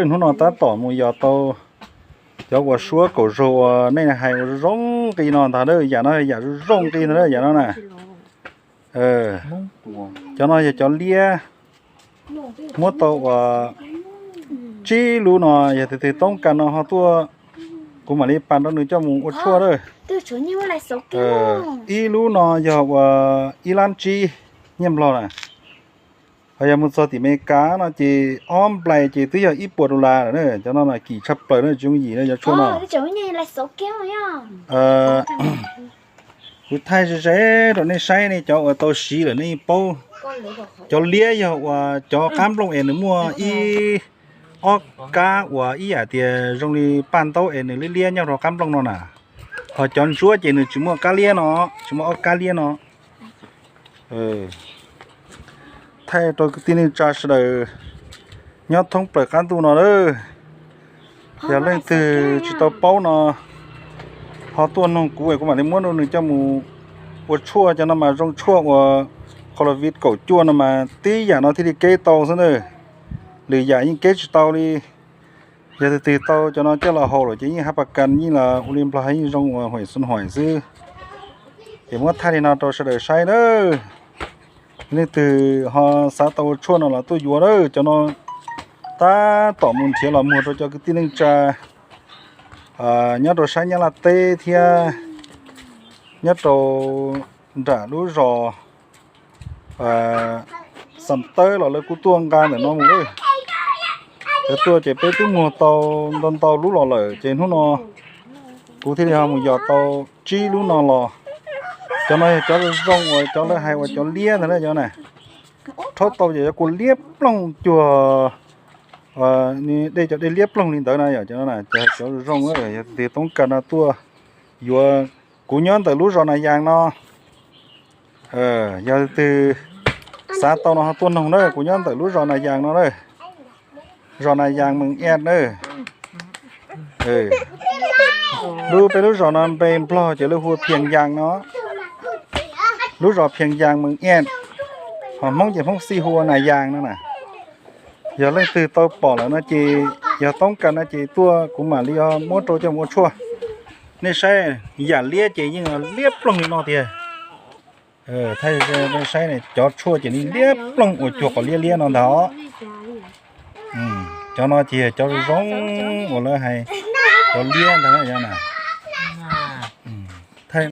Hnub no tab tom mus yos tau cov uas suab kaum zaug uas nej hais uas zoo nqi no ntag na, yam no yam zoo nqi ntag na, yam no na. Cov no yog cov liab, muab tau uas tsib lub no, yog tus twg toob kas no ho tuaj, kuv mam li pas rau nws coj mus ua tshuaj na. Ib lub no yog uas ib lab tsib nyiaj nplog na. Ho yog mus txog tim Amelikas no ces ob nplais ces twb yog ib puas dollar lawm na. Cov no na kim tshaj plaws na, tsis yooj yim na cov tshuaj no. Kuv thaij ze ze rau nej saib, nej cov uas tau siv lawm nej yeej paub. Cov liab yog uas cov qab nplooj es nws muaj ib ob kab uas ib yam tias zoo li paj ntaub es nws liab liab nyob rau qab nplooj no na. Ho cov ntsuab ces nws tsis muaj kab liab no, tsis muaj ob kab liab no. Thaij rau kwv tij neej tsa sawv daws nyob thoob plaws qab ntuj no lawm. Yog leej twg tsis tau paub no ho tuaj noog kuv, kuv mam li muab rau nws coj mus ua tshuaj. Cov no mas zoo tshuaj uas Covid kaum cuaj no mas tib yam no thiaj li keb tau xwb na. Lwm yam yeej keb tsis tau li. Yog tus twg tau cov no coj los haus lawm ces yeej hab pas kas, yeej los ua li Nplog yeej zoo uas huam xun huam xwb. Ces muab thaij li no rau sawv daws saib na. Leej twg ho xav tau ua tshuaj no los tuaj yuav na. Cov no tab tom mus nrhiav los muag rau cov kwv tij neej tsa nyob rau sab Nyab Laj teb thiab nyob rau nram lub zos Xam Tawb los lawv kuj tuaj nqa ntawm no mus lawm. Lawv tuaj ces peb twb muag tau ntau ntau lub los lawm ces hnub no kuv thiaj li ho mus yos tau tsib lub no los. Cov no yog cov zoo uas cov lawv hais uas cov liab ntag na cov na. Rhaub tau ces yuav kua liab ploog cuag dej, cov dej liab ploog li ntawd na yom. Cov no cov zoo, yog tus twg toob kas no tuaj yuav. Kuv nyob ntawm lub zos Nas Yas no. Yog tus twg xav tau no ho tuaj noog na, kuv nyob ntawm lub zos Nas Yas no na. Zos Nas Yas Mees Ej na. Lub, peb lub zos no npe Nplog ces lawv hu ua Phias Yas no. Lub zos Phias Yas Mees Ej, ho Hmoob ces Hmoob Xij hu ua Nas Yas no na. Yog leej twg tau pom lawm no ces, yog toob kas no ces tuaj kuv mam li muab rau coj mus ua tshuaj. Nej saib, yam liab ces yeej liab ploog li no tiag. Thaij nej saib, cov tshuaj ces li liab ploog uas cuag qos liab liab no ntag os. Cov no ces yog cov zoo uas lawv hais cov liab ntag na.